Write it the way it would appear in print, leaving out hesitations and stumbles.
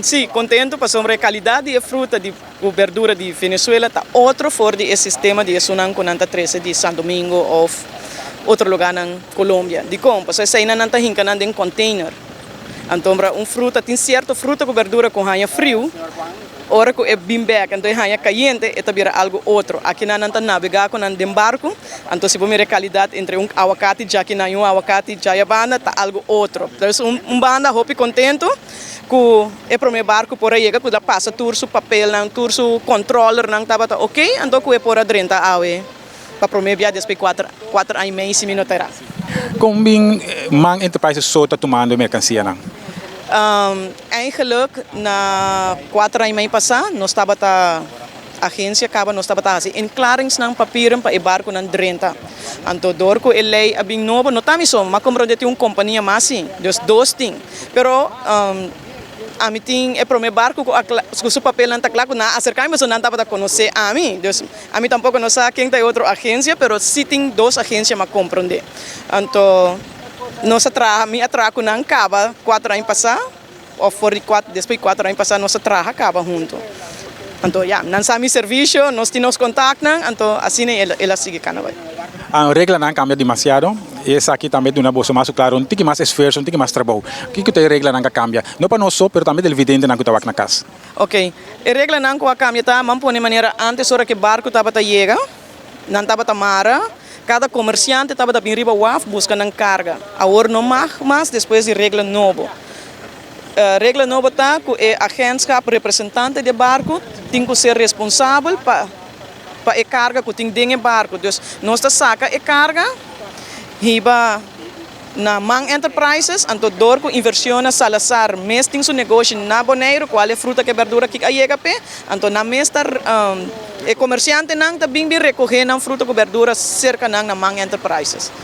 Si, contento pasobra e calidad di fruta di berdura di Venezuela ta otro for di e sistema di esunnan cu nan ta trece di San Domingo of otro lugar na Colombia. Di con, pasobra esey nan ta hinca nan den container. Anto, un fruta, tin cierto fruta cu berdura cu haya frio, ora cu e bin back, anto haya cayente, e ta bira algo otro. Aki nan ta navega cu nan den barco, anto si bo mira calidad entre un awacati djaki na y un awacati djaya banda, ta algo otro. Anto, un banda hopi contento cu e prome barco por a yega, cu a pasa tur su papel nan, tur su controller nan tabata ok, anto cu e por a drenta awe pa prome bia despues 4 aña y mei si mi no ta era. Con bin Man Enterprises so ta tumando mercancia nan? Eigenlijk, na 4 aña y mei pasa, nos tabata agencia caba, nos tabata haci inklaringsnan papieren pa e barco nan drenta. Anto door cu e ley a bin nobo, no ta mi so, m'a comprende tin un compania mas si, dus dos tin. Pero ami tin e prome barco cu su papel nan ta cla cu nan a acerca mi, so nan tabata conoce ami. Dus ami tampoco no sa ken ta otro agencia, pero si tin dos agencia m'a comprende. Anto nos a traha, mi a traha cu nan caba 4 aña pasa, of for di 4, despues 4 aña pasa nos a traha caba hunto. Anto, ja, nan sa mi servicio, nos tin nos contacto, anto asina el a sigui cana bay. E regla nan a cambia demasiado. Y esaki tambe ta duna boso mas claro, un tiki mas esfuerso, un tiki mas trabou. Kico e regla nan a cambia? No pa nos so, pero tambe televidente nan cu ta na cas. Ok, e regla nan cu a cambia ta, ban pone manera antes, ora cu barco tabata yega, nan tabata mara, cada comerciante tabata bin riba waf busca nan carga. Awor no mag mas despues di regla nobo. Regla nobo ta cu e agentschap representante di barco tin cu ser responsabel pa e carga cu tin den barco. Dus nos ta saca e carga, hiba na Man Enterprises, anto door cu inversiona Salazar mes tin su negoshi na Bonaire, cual e fruta cu berdura cu a yega pe, anto nan mes ta e comerciante nan ta bin bin recoge nan fruta cu berdura cerca nan na Man Enterprises.